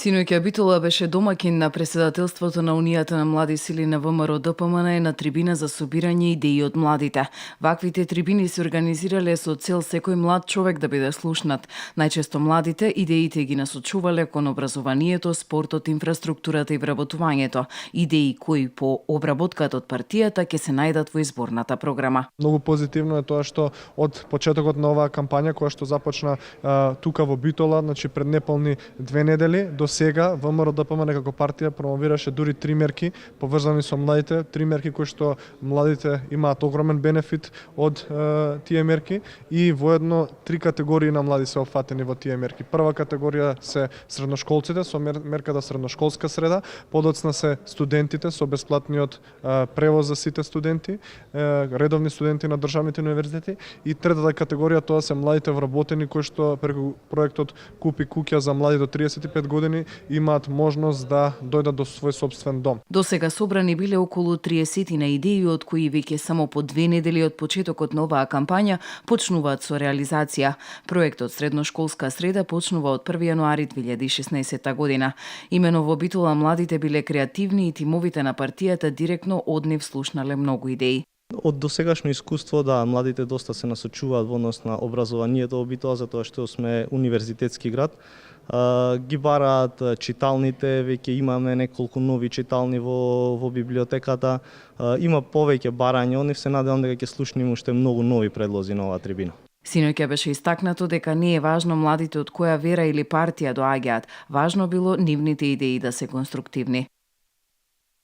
Синоќа Битола беше домаќин на претседателството на Унијата на млади сили на ВМРО ДПМН на трибина за собирање идеи од младите. Ваквите трибини се организирале со цел секој млад човек да биде слушнат. Најчесто младите идеите ги насочувале кон образованието, спортот, инфраструктурата и вработувањето. Идеи кои по обработката од партијата ќе се најдат во изборната програма. Многу позитивно е тоа што од почетокот на оваа кампања која што започна тука во Битола, значи пред неполни 2 недели, до сега ВМРО ДПМН како партија промовираше дури 3 мерки поврзани со младите, 3 мерки кои што младите имаат огромен бенефит од тие мерки и воедно 3 категории на млади се опфатени во тие мерки. Прва категорија се средношколците со мерката средношколска среда, подоцна се студентите со бесплатниот превоз за сите студенти, редовни студенти на државните универзитети и третата категорија тоа се младите вработени кои што преку проектот Купи куќа за млади до 35 години имаат можност да дојдат до свој собствен дом. До сега собрани биле околу 30 на идеи, од кои веќе само по 2 недели од почетокот на оваа кампања почнуваат со реализација. Проектот Средношколска среда почнува од 1 јануари 2016 година. Имено во Битола младите биле креативни и тимовите на партијата директно од нив слушнале многу идеи. Од досегашно искуство, да, младите доста се насочуваат во однос на образованието во Битола, затоа што сме универзитетски град. Ги бараат читалните, веќе имаме неколку нови читални во библиотеката. Има повеќе барање, од нив се надевам дека ќе слушнеме уште многу нови предлози на оваа трибина. Синоќа беше истакнато дека не е важно младите од која вера или партија доаѓаат, важно било нивните идеи да се конструктивни.